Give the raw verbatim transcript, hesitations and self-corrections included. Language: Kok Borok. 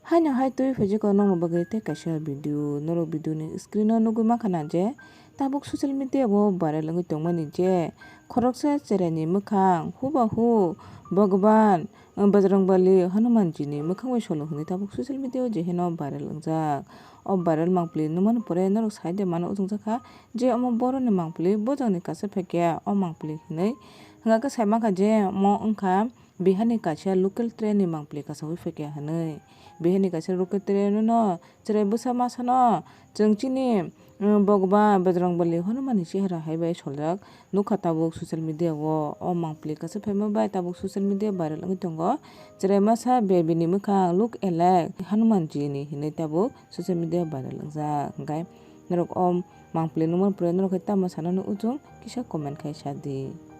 Haino hai twi phaijak o nokni bagwi tei kaisa video. Norok video ni screen o nugwi mankha na je tabuk social media o viral wngwi tongmani je khoroksa cherai ni mwkhang hubahu Bhagwan Bajrangbali Hanumanji ni mwkhang bai solo hwnwi tabuk social media o je hino viral wngjak. O viral mangpili nukmani pore norok sai de mano ujungjak kha je omo borok ni mangpili bojak ni kaisa phaikya o mangpili hwnwi. Hwnga khe sai mankha je omo wngkha Bihar ni kaisa local train ni mangpili kasawi phaikya hwnwi. Bihar ni kaisa local train no cherai bwsa masa no chwng chini, um, Bhagwan Bajrangbali Hanuman ni chehra hai bai soljak nukha tabuk social media o. O mangpili kaisa phaima bai tabuk social media viral wngwi tongo. Cherai masa baby ni mwkhang look alike Hanumanji ni hinwi tabuk social media viral wngjak. Hwnkhe norok o mangpili nukmani pore norok hai tamo sanani ujung kisa comment khai sa di.